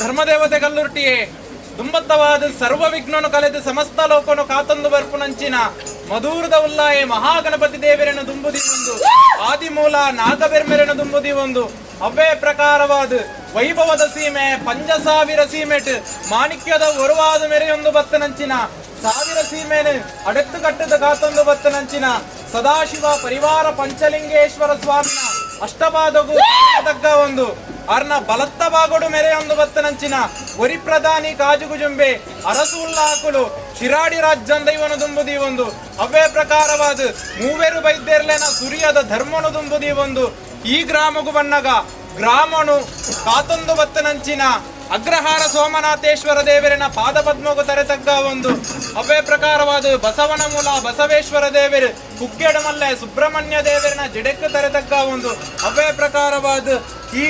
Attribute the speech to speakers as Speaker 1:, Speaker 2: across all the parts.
Speaker 1: ಧರ್ಮದೇವತೆ ಕಲ್ಲುರ್ಟಿಯೇ ದುಂಬತ್ತವಾದ ಸರ್ವ ವಿಘ್ನನು ಕಲೆದು ಸಮಸ್ತ ಲೋಕನು ಕಾತೊಂದು ಬರ್ಪುನಂಚಿನ ಮಧುರದ ಉಲ್ಲಾಯೆ ಮಹಾಗಣಪತಿ ದೇವರನ್ನು ದುಂಬುದಿ ಒಂದು, ಆದಿಮೂಲ ನಾಗಬೆರ್ಮೆರನ್ನು ದುಂಬುದಿ ಒಂದು. ಅವ್ವೇ ಪ್ರಕಾರವಾದ ವೈಭವದ ಸೀಮೆ 5000 ಸೀಮೆಟ್ ಮಾಣಿಕ್ಯದ ಒರುವಾದ ಮೆರೆಯೊಂದು ಬತ್ತನಂಚಿನ ಸಾವಿರ ಸೀಮೆನು ಅಡೆತ್ತು ಕಟ್ಟದ ಕಾತೊಂದು ಬತ್ತನಂಚಿನ ಸದಾಶಿವ ಪರಿವಾರ ಪಂಚಲಿಂಗೇಶ್ವರ ಸ್ವಾಮಿನ ಅಷ್ಟಪಾದಗು ತಗ್ಗ ಒಂದು, ಅರ್ನ ಬಲತ್ತ ಬಾಗೋಡು ಮೆರೆಯೊಂದು ಬತ್ತನಂಚಿನ ಒರಿ ಪ್ರಧಾನಿ ಕಾಜುಗುಜುಂಬೆ ಅರಸುಲ್ಲಾಕುಲು ಶಿರಾಡಿ ರಾಜ್ಯಂದೈವನು ದುಂಬುದಿ ಒಂದು. ಅವ್ವೇ ಪ್ರಕಾರವಾದ ಮೂವೆರು ಬೈದ್ಯರ್ಲೆನ ಸುರಿಯದ ಧರ್ಮನು ದುಂಬುದಿ ಒಂದು. ಈ ಗ್ರಾಮಗು ಬನ್ನಗ ಗ್ರಾಮನು ಕಾತೊಂದು ಬತ್ತನಂಚಿನ ಅಗ್ರಹಾರ ಸೋಮನಾಥೇಶ್ವರ ದೇವರಿನ ಪಾದಪದ್ಮಗು ತರೆತಗ್ಗ ಒಂದು. ಅವ್ವೇ ಪ್ರಕಾರವಾದ ಬಸವನ ಮೂಲ ಬಸವೇಶ್ವರ ದೇವರು ಕುಕ್ಕೆಡಮಲ್ಲೆ ಸುಬ್ರಹ್ಮಣ್ಯ ದೇವರಿನ ಜಿಡೆಕ್ಕು ತರೆತಗ್ಗ ಒಂದು. ಅವ್ವೇ ಪ್ರಕಾರವಾದ ಈ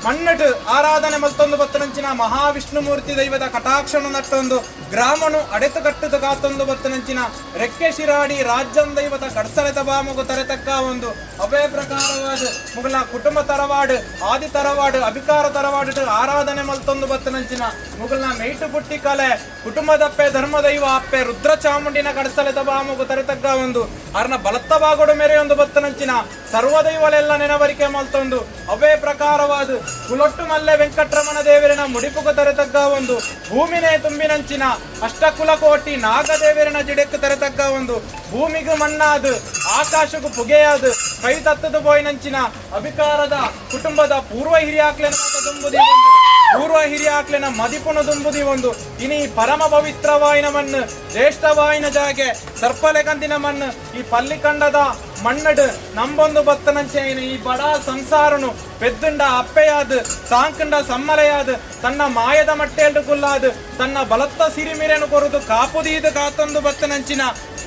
Speaker 1: ಮಣ್ಣಟು ಆರಾಧನೆ ಮಲ್ತೊಂದು ಬತ್ತನಂಚಿನ ಮಹಾವಿಷ್ಣುಮೂರ್ತಿ ದೈವದ ಕಟಾಕ್ಷಣ ನಟ್ಟೊಂದು ಗ್ರಾಮನು ಅಡೆತು ಕಟ್ಟದ ಕಾತೊಂದು ಬತ್ತನಂಚಿನ ರೆಕ್ಕೆ ಶಿರಾಡಿ ರಾಜ್ಯಂ ದೈವದ ಕಡ್ಸಲೆತ ಬಾಮುಗು ತರೆತಕ್ಕ ಒಂದು. ಅವೇ ಪ್ರಕಾರವಾದ ಮುಗಲ ಕುಟುಂಬ ತರವಾಡು, ಆದಿ ತರವಾಡು, ಅಭಿಕಾರ ತರವಾಡು ಆರಾಧನೆ ಮಲ್ತೊಂದು ಬತ್ತನಂಚಿನ ಮುಗಲ್ನ ಮೇಟು ಪುಟ್ಟಿ ಕಲೆ ಕುಟುಂಬದಪ್ಪೆ ಧರ್ಮದೈವ ಅಪ್ಪೆ ರುದ್ರ ಚಾಮುಂಡಿನ ಕಡಸಲೆತ ಬಾಮುಗು ತರೆತಕ್ಕ ಒಂದು. ಅರ್ನ ಬಲತ್ತ ಬಾಗೋಡು ಮೆರೆಯೊಂದು ಬತ್ತನಂಚಿನ ಸರ್ವದೈವಲೆಲ್ಲ ನೆನವರಿಕೆ ಮಲ್ತೊಂದು. ಅವೇ ಪ್ರಕಾರವಾದ ಕುಲೊಟ್ಟು ಮಲ್ಲೆ ವೆಂಕಟರಮಣ ದೇವರಿನ ಮುಡಿಪುಗ ತರೆತಗ್ಗ ಒಂದು. ಭೂಮಿನೇ ತುಂಬಿನಂಚಿನ ಅಷ್ಟಕುಲಕೋಟಿ ನಾಗದೇವರಿನ ಜಿಡೆಕ್ಕು ತರೆತಗ್ಗ ಒಂದು. ಭೂಮಿಗೂ ಮಣ್ಣಾದು ಆಕಾಶಕ್ಕೂ ಪುಗೆಯಾದು ಕೈ ತತ್ತದ ಪೋಯಿನಂಚಿನ ಅಭಿಕಾರದ ಕುಟುಂಬದ ಪೂರ್ವ ಹಿರಿಯಾಕ್ಲೆನ ಮಾತ ದುಂಬುದಿ ಒಂದು, ಪೂರ್ವ ಹಿರಿಯಾಕ್ಲೆನ ಮದಿಪುನ ದುಂಬುದಿ ಒಂದು. ಇನಿ ಪರಮ ಪವಿತ್ರವಾಯಿನ ಮಣ್ಣು, ಜ್ಯೇಷ್ಠವಾಯಿನ ಜಾಗೆ, ಸರ್ಪಲೆಕಂದಿನ ಮಣ್ಣು, ಈ ಪಲ್ಲಿಕಂಡದ ಮಣ್ಣಡು ನಂಬೊಂದು ಬತ್ತನಂಚೆಯಿನ ಈ ಬಡ ಸಂಸಾರನು ಪೆದ್ದುಂಡ ಅಪ್ಪೆಯಾದು, ಸಾಂಕಂಡ ಸಮ್ಮಲೆಯಾದು, ತನ್ನ ಮಾಯದ ಮಟ್ಟೇಲ್ಡು ಕುಲ್ಲಾದು, ತನ್ನ ಬಲತ್ತ ಸಿರಿಮಿರೆನು ಕೊರುದು ಕಾಪುದೀದು ಕಾತೊಂದು ಬತ್ತನಂಚಿನ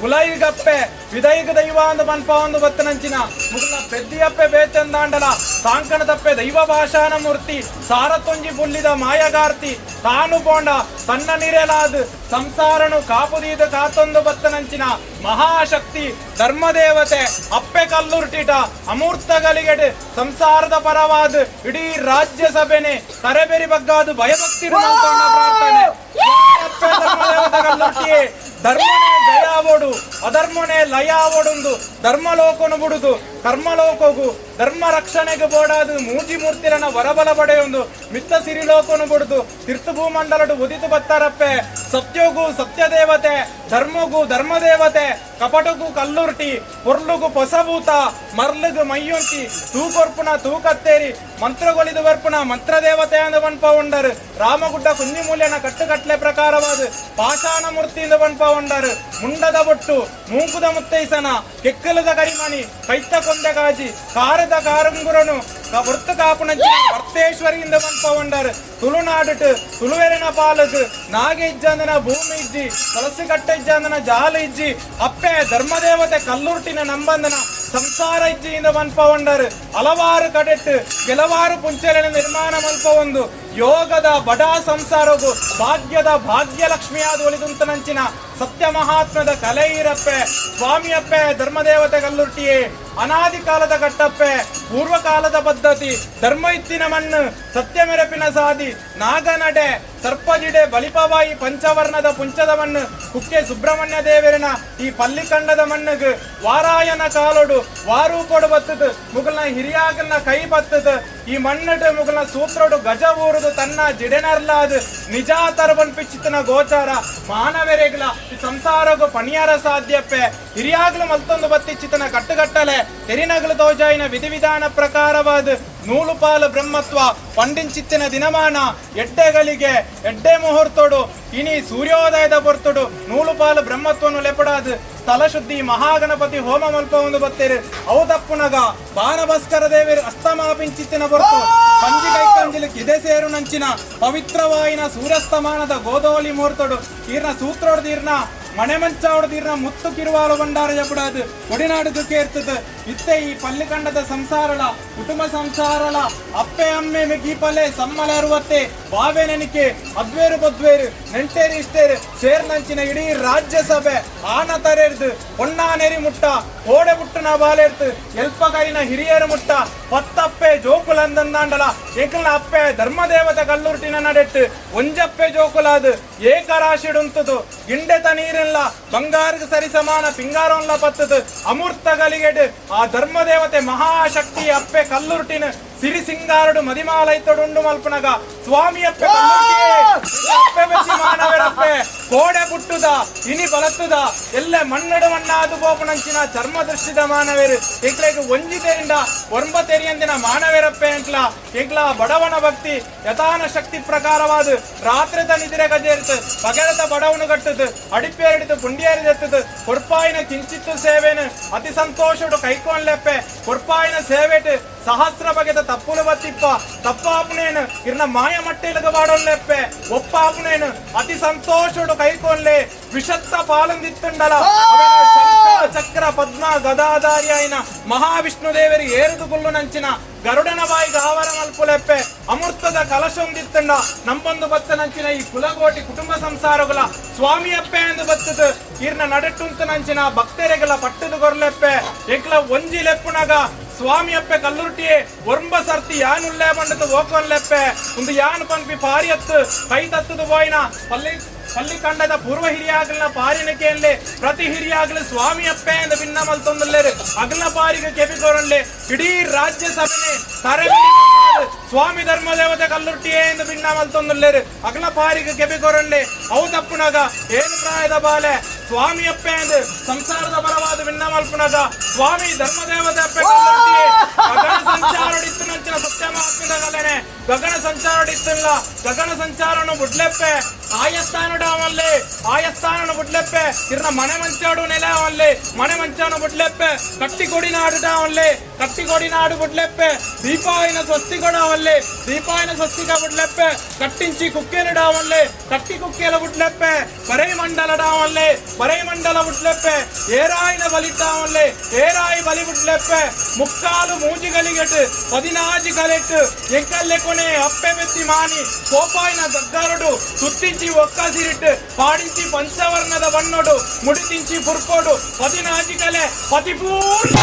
Speaker 1: ಉಲೈಗಪ್ಪೆ ವಿದೈಗ ದೈವ ಅಂದು ಪನ್ಪ ಒಂದು ಬತ್ತನಂಚಿನ ಮುಗುಲ ಪೆದ್ದಿಯಪ್ಪೆ ಬೇತೆಂದಾಂಡಲ ಸಾಂಕಣದಪ್ಪೆ ದೈವ ಭಾಷಾನ ಮೂರ್ತಿ ಸಾರತೊಂಜಿ ಪುಲ್ಲಿದ ಮಾಯಗಾರ್ತಿ ತಾನು ಪೋಂಡ ತನ್ನ ನಿರೆಲಾದು ಸಂಸಾರನು ಕಾಪುದೀದ ಕಾತೊಂದು ಬತ್ತನಂಚಿನ ಮಹಾಶಕ್ತಿ ಧರ್ಮದೇವತೆ ಅಪ್ಪೆ ಕಲ್ಲುರ್ಟಿಟ ಅಮೂರ್ತ ಗಲಿಗೆಡ್ ಸಂಸಾರದ ಪರವಾದ ಇಡೀ ರಾಜ್ಯ ಸಭೆನೆ ತರೆಬೆರಿ ಬಗ್ಗಾದು ಭಯಭಕ್ತಿ ಪ್ರಾರ್ಥನೆ. ಅಪ್ಪೆ ಧರ್ಮದೇವತೆ ಕಲ್ಲುರ್ಟಿಯೇ, ಧರ್ಮನೇ ಜಯಾವೋಡು, ಅಧರ್ಮನೇ ಲಯ ಆವೊಡುಂದು, ಧರ್ಮಲೋಕನು ಬುಡುದು ಕರ್ಮಲೋಕಗು ಧರ್ಮ ರಕ್ಷಣೆಗೆ ಬೋಡಾದು ಮೂಜಿ ಮೂರ್ತಿಲನ ವರಬಲ ಪಡೆಯೊಂದು ಮಿತ್ತ ಸಿರಿಲೋಕನು ಬುಡುದು ತೀರ್ಥ ಭೂಮಂಡಲಡು ಉದಿತು ಬತ್ತಾರಪ್ಪೆ. ಸತ್ಯೋಗು ಸತ್ಯದೇವತೆ, ಧರ್ಮಗು ಧರ್ಮದೇವತೆ, ಕಪಟಗು ಕಲ್ಲುರ್ಟಿ, ಪೊರ್ಲುಗು ಪೊಸಭೂತ, ಮರ್ಲುಗು ಮೈಯೊಂತಿ, ತೂಕೊರ್ಪುನ ತೂಕತ್ತೇರಿ, ಮಂತ್ರಗೊಳಿದು ಬರ್ಪುನ ಮಂತ್ರದೇವತೆ ಅಂದ ಪನ್ಪ ಉಂಡರು. ರಾಮಗುಡ್ಡ ಕುಂಜಿಮೂಲ್ಯನ ಕಟ್ಟುಕಟ್ಲೆ ಪ್ರಕಾರವಾದ ಪಾಷಾಣ ಮೂರ್ತಿಯಿಂದ ಪನ್ಪ ಉಂಡರು. ಮುಂಡದ ಬೊಟ್ಟು, ಮೂಕುದ ಮುತ್ತೈಸನ, ಕೆಕ್ಕಲದ ಕರಿಮಣಿ, ಕೈತ ಕೊಂದೆಗಾಜಿ, ಕಾರದ ಕಾರಂಗುರನು ಹೊರ್ತು ಕಾಪುನಂಚಿನ ವರ್ತೇಶ್ವರಿಯಿಂದ ಪನ್ಪ ಉಂಡರು. ತುಳುನಾಡುಟು ತುಳುವೆರೆನ ಪಾಲಕ್ ನಾಗೆ ಇಜ್ಜಂದನ ಭೂಮಿ ಇಜ್ಜಿ, ತುಳಸಿ ಕಟ್ಟೆ ಇಜ್ಜಂದನ ಜಾಲ ಇಜ್ಜಿ. ಅಪ್ಪೆ ಧರ್ಮದೇವತೆ ಕಲ್ಲುರ್ಟಿನ ನಂಬಂದನ ಸಂಸಾರ ಇಜ್ಜಿಯಿಂದ ಪನ್ಪ ಉಂಡರು. ಹಲವಾರು ಕಡೆಟ್ಟು ಕೆಲವಾರು ಪುಂಚೆಲೆನ ನಿರ್ಮಾಣ ಮಲ್ಪ ಒಂದು ಯೋಗದ ಬಡ ಸಂಸಾರಗು ಭಾಗ್ಯದ ಭಾಗ್ಯಲಕ್ಷ್ಮಿಯಾದ ಒಲಿದುಂತನಂಚಿನ ಸತ್ಯ ಮಹಾತ್ಮದ ಕಲೆ ಇರಪ್ಪೆ ಸ್ವಾಮಿಯಪ್ಪೆ ಧರ್ಮದೇವತೆ ಕಲ್ಲುರ್ಟಿಯೇ. ಅನಾದಿ ಕಾಲದ ಕಟ್ಟಪ್ಪೆ, ಪೂರ್ವಕಾಲದ ಪದ್ಧತಿ, ಧರ್ಮ ಇತ್ತಿನ ಮಣ್ಣು, ಸತ್ಯ ಮೆರಪಿನ ಸಾದಿ, ನಾಗನಡೆ, ಸರ್ಪಜಿಡೆ, ಬಲಿಪಬಾಯಿ ಪಂಚವರ್ಣದ ಪುಂಚದ ಮಣ್ಣು, ಕುಕ್ಕೆ ಸುಬ್ರಹ್ಮಣ್ಯ ದೇವರಿನ ಈ ಪಲ್ಲಿಕಂಡದ ಮಣ್ಣುಗು ವಾರಾಯನ ಕಾಲೋಡು ವಾರೂಪೊಡು ಬತ್ತದು, ಮುಗಲ್ನ ಹಿರಿಯಾಗನ್ನ ಕೈ ಬತ್ತದು, ಈ ಮಣ್ಣಡು ಮುಗಲ್ನ ಸೂತ್ರಡು ಗಜ ಊರುದು ತನ್ನ ಜಿಡೆನರ್ಲಾದು ನಿಜಾತರ ಪಿಚ್ಚಿತನ ಗೋಚಾರ ಮಾನವೆರೆಗ್ಲ ಈ ಸಂಸಾರಗು ಪಣಿಯಾರ ಸಾಧ್ಯಪ್ಪೆ. ಹಿರಿಯಾಗ್ಲು ಮಲ್ತೊಂದು ಬತ್ತಿಚ್ಚಿತನ ಕಟ್ಟುಗಟ್ಟಲೆ ತೆರಿನಗಲು ತೋಜಾಯಿನ ವಿಧಿವಿಧಾನ ಪ್ರಕಾರವಾದ ನೂಲುಪಾಲು ಬ್ರಹ್ಮತ್ವ ಪಂಡಿಂಚಿತ್ತಿನ ದಿನಮಾನ ಎಡ್ಡೆಗಳಿಗೆ ಎಡ್ಡೆ ಮುಹೂರ್ತೋಡು ಇನಿ ಸೂರ್ಯೋದಯದ ಪೊರ್ತುಡು ನೂಲುಪಾಲು ಬ್ರಹ್ಮತ್ವನು ಲೆಪಡಾದು ಸ್ಥಳ ಶುದ್ಧಿ ಮಹಾಗಣಪತಿ ಹೋಮ ಮಲ್ಪ ಒಂದು ಬತ್ತೇರು. ಅವು ತಪ್ಪುನಗ ಬಾನಭಸ್ಕರ ದೇವರು ಅಸ್ತಮಾಪಿಂಚಿತ್ತಿನ ಪೊರ್ತು ಕಂಜಿ ಕೈಕಂಜಿಲು ಕಿದೆ ಸೇರು ನಂಚಿನ ಪವಿತ್ರವಾಯಿನ ಸೂರ್ಯಸ್ತಮಾನದ ಗೋದೋಲಿ ಮುಹೂರ್ತೋಡು ಈರ್ನ ಸೂತ್ರೋಡು ತೀರ್ನ ಮಣೆ ಮಂಚಾವಡು ತೀರ್ನ ಮುತ್ತು ಕಿರುವಾಲು ಭಂಡಾರ ಜಪುಡಾದು ಕೊಡಿನಾಡು ಕೇರ್ತದ. ಇತ್ತೆ ಈ ಪಲ್ಲಿಕಂಡದ ಸಂಸಾರಳ ಕುಟುಂಬ ಸಂಸಾರಳ ಅಪ್ಪೆ ಅಮ್ಮೆ ಮೆಗೀಪಲೆ ಸಮ್ಮಲ ಅರುವತ್ತೆ ಬಾವೆ ನೆನಿಕೆ ಅದ್ವೇರು ಬದ್ವೇರು ನೆಂಟೇರು ಇಷ್ಟೇರು ಸೇರ್ನಂಚಿನ ಇಡೀ ರಾಜ್ಯಸಭೆ ಆನ ತರೆರ್ದು ಪೊಣ್ಣಾ ನೆರಿ ಮುಟ್ಟ ಕೋಡೆ ಬುಟ್ಟನ ಬಾಲೆರ್ತು ಎಲ್ಪ ಕೈನ ಹಿರಿಯರು ಮುಟ್ಟ ಪತ್ತಪ್ಪೆ ಜೋಕುಲಂದಂದಾಂಡಲ ಎಂಕಲ್ನ ಅಪ್ಪೆ ಧರ್ಮದೇವತೆ ಕಲ್ಲುರ್ಟಿನ ನಡೆಟ್ಟು ಒಂಜಪ್ಪೆ ಜೋಕುಲಾದು ಏಕರಾಶಿಡುಂತದು ಗಿಂಡೆತ ನೀರಿಲ್ಲ ಬಂಗಾರಕ್ಕೆ ಸರಿ ಸಮಾನ ಪಿಂಗಾರೊನ್ಲ ಪತ್ತದು ಅಮೂರ್ತ ಗಲಿಗೆಡು ಆ ಧರ್ಮದೇವತೆ ಮಹಾಶಕ್ತಿ ಅಪ್ಪೆ ಕಲ್ಲುರ್ಟಿನ ಸಿರಿ ಸಿಂಗಾರಡು ಮದಿಮಾಲೈತೊಡುಂಡು ಮಲ್ಪನಗ ಸ್ವಾಮಿ ಅಪ್ಪೆ ಕಲ್ಲುರ್ಟಿಯೇ, ಅಪ್ಪೆ ಬೆಚ್ಚಿ ಮಾನವರಪ್ಪೆ ಕೋಡೆ ಪುಟ್ಟುದ ಇನಿ ಬಲತ್ತುದ ಎಲ್ಲ ಮಣ್ಣಡು ಮಣ್ಣಾದು ಪೋಪುನಂಚಿನ ಚರ್ಮ ದೃಷ್ಟಿದ ಮಾನವೇರು ಎಂಕ್ಲೆಗ್ ಒಂಜಿ ತೆರಿಂದ ಒಂಬ ತೆರಿಯಂದಿನ ಮಾನವೇರಪ್ಪೆ ಎಂಕ್ಲ ಎಂಕ್ಲ ಬಡವನ ಭಕ್ತಿ ಯಥಾನ ಶಕ್ತಿ ಪ್ರಕಾರವಾದ ರಾತ್ರಿದ ನಿದಿರೆ ಗಜೇರ್ತು ಪಗರದ ಬಡವನು ಕಟ್ಟುದು ಅಡಿಪೇರಿಡಿದು ಪುಂಡಿಯರಿದೆತ್ತದು ಕೊರ್ಪಾಯಿನ ಕಿಂಚಿತ್ತು ಸೇವೆನು ಅತಿ ಸಂತೋಷಡು ಕೈಕೊಂಡ್ಲೆಪ್ಪೆ ಕೊರ್ಪಾಯಿನ ಸೇವೆಟ್ ಸಹಸ್ರ ಬಗೆದ ತಪ್ಪುಲು ಬತ್ತಿಪ್ಪ ತಪ್ಪಾಪುನೇನು ಇರ್ನ ಮಾಯ ಮಟ್ಟೆಲಗ ಬಾಡೊಲ್ಲೆಪ್ಪೆ ಒಪ್ಪಾಪುನೇನು ಅತಿ ಸಂತೋಷಡು ಕೈಕೊಂಡ್ಲೆ ವಿಷತ್ತ ಪಾಲಂದಿತ್ತುಂಡಲ ಅವೆನ ಶಂಖ ಚಕ್ರ ಪದ್ಮ ಗದಾಧಾರಿ అయిన ಮಹಾವಿಷ್ಣು ದೇವರಿ ಏರುದು ಗುಲ್ಲು ನಂಚಿನ ಗರುಡನ ಬಾಯಿಗೆ ಆವರ ಮಲ್ಪುಲೆಪ್ಪೆ ಅಮೃತದ ಕಲಶೊಂದಿತ್ತಂಡ ನಂಬೊಂದು ಬತ್ತ ನಂಚಿನ ಈ ಕುಲಗೋಟಿ ಕುಟುಂಬ ಸಂಸಾರಗಳ ಸ್ವಾಮಿಯಪ್ಪೆ ಎಂದು ಬತ್ತದು ಇರ್ನ ನಡೆಟ್ಟುಂತ ನಂಚಿನ ಭಕ್ತರೆಗಳ ಪಟ್ಟದು ಕೊರ್ಲೆಪ್ಪೆ ಎಂಕ್ಲ ಒಂಜಿ ಲೆಪ್ಪುನಗ ಸ್ವಾಮಿಯಪ್ಪೆ ಕಲ್ಲುರ್ಟಿಯೇ ಒರ್ಂಬ ಸರ್ತಿ ಯಾನುಲ್ಲೆ ಬಂಡದು ಓಕೊನ್ಲೆಪ್ಪೆ ಒಂದು ಯಾನು ಪನ್ಪಿ ಪಾರಿಯತ್ತು ಕೈ ತತ್ತದು ಬೋಯ್ನ ಪಲ್ಲಿ ಪಲ್ಲಿ ಕಂಡದ ಪೂರ್ವ ಹಿರಿಯಾಗಲ್ನ ಪಾರಿನಕೆಯಲ್ಲೇ ಪ್ರತಿ ಹಿರಿಯಾಗಲು ಸ್ವಾಮಿಯಪ್ಪೆ ಎಂದು ಭಿನ್ನ ಮಲ್ತೊಂದುಲ್ಲೇರು ಅಗಲ ಪಾರಿಗೆ ಕೆಬಿಕೊರನ್ಲೆ ಇಡೀ ರಾಜ್ಯ ಸಭೆನೆ ತರಬೇಡಿ ಸ್ವಾಮಿ ಧರ್ಮದೇವತೆ ಕಲ್ಲುರ್ಟಿಯೇ ಎಂದು ಭಿನ್ನ ಮಲ್ತೊಂದುಲ್ಲೇರು ಅಗಲ ಪಾರಿಗೆ ಕೆಬಿಕೊರನ್ಲೆ ಅವು ತಪ್ಪುನಗ ಏನು ಪ್ರಾಯದ ಬಾಲೆ ಸ್ವಾಮಿಯಪ್ಪೆ ಎಂದು ಸಂಸಾರದ ಬಲವಾದ ಭಿನ್ನ ಮಲ್ಪುನಗ ಸ್ವಾಮಿ ಧರ್ಮದೇವತೆ ಅಪ್ಪೆ ಕಲ್ಲುರ್ಟಿಯೇ ಗಗನ ಸಂಚಾರಡಿತ್ತು ನಂಚಿನ ಸತ್ಯ ಮಹಾತ್ಮದಗಲೇನೆ ಗಗನ ಸಂಚಾರಡಿತ್ತಿಲ್ಲ ಗಗನ ಸಂಚಾರನು ಬುಡ್ಲೆಪ್ಪೆ ಆಯಸ್ಥಾನಡು ಅವನ್ಲೆ ಆಯಸ್ಥಾನನು ಬುಡ್ಲೆಪ್ಪೆ ಇರ್ನ ಮನೆ ಮಂಚಾಡು ನೆಲೆ ಅವನ್ಲೆ ಮನೆ ಮಂಚಾನು ಬುಡ್ಲೆಪ್ಪೆ ಕಟ್ಟಿಕೊಡಿ ನಾಡು ಅವನ್ಲೆ ಕಟ್ಟಿಕೊಡಿ ನಾಡು ಬುಡ್ಲೆಪ್ಪೆ ದೀಪಾಯನ ಸ್ವಸ್ತಿ ಅವನ್ಲೆ ದೀಪಾಯನ ಸ್ವಸ್ತಿಕ ಬುಡ್ಲೆಪ್ಪೆ ಕಟ್ಟಿಂಚಿ ಕುಕ್ಕೆನುಡ ಅವನ್ಲೆ ಕಟ್ಟಿ ಕುಕ್ಕೆಲ ಬುಡ್ಲೆಪ್ಪೆ ಬರೈ ಮಂಡಲ ಅವನ್ಲೆ ಬರೈ ಮಂಡಲ ಬುಡ್ಲೆಪ್ಪೆ ಏರಾಯಿನ ಬಲಿಟ ಅವನ್ಲೆ ಏರಾಯಿ ಬಲಿ ಬುಡ್ಲೆಪ್ಪೆ ಮುಕ್ಕಾಲು ಮೂಜಿಗಲಿಗೆಟ್ಟು ಪದಿನಾಜಿ ಕಲೆಟ್ಟು ಎಂಕಲ್ಲೆ ಕೊನೆ ಅಪ್ಪೆ ಬೆತ್ತಿ ಮಾನಿ ಕೋಪಾಯಿನ ದಗ್ಗಾರುಡು ಸುತ್ತಿಂಚಿ ಒಕ್ಕಸಿರಿಟ್ಟು ಪಾಡಿಂಚಿ ಪಂಚವರ್ಣದ ಬಣ್ಣೋಡು ಮುಡಿತಿಂಚಿ ಪುರ್ಕೋಡು ಪದಿನಾಜಿ ಕಲೆ ಪತಿಪೂರ್ಣ.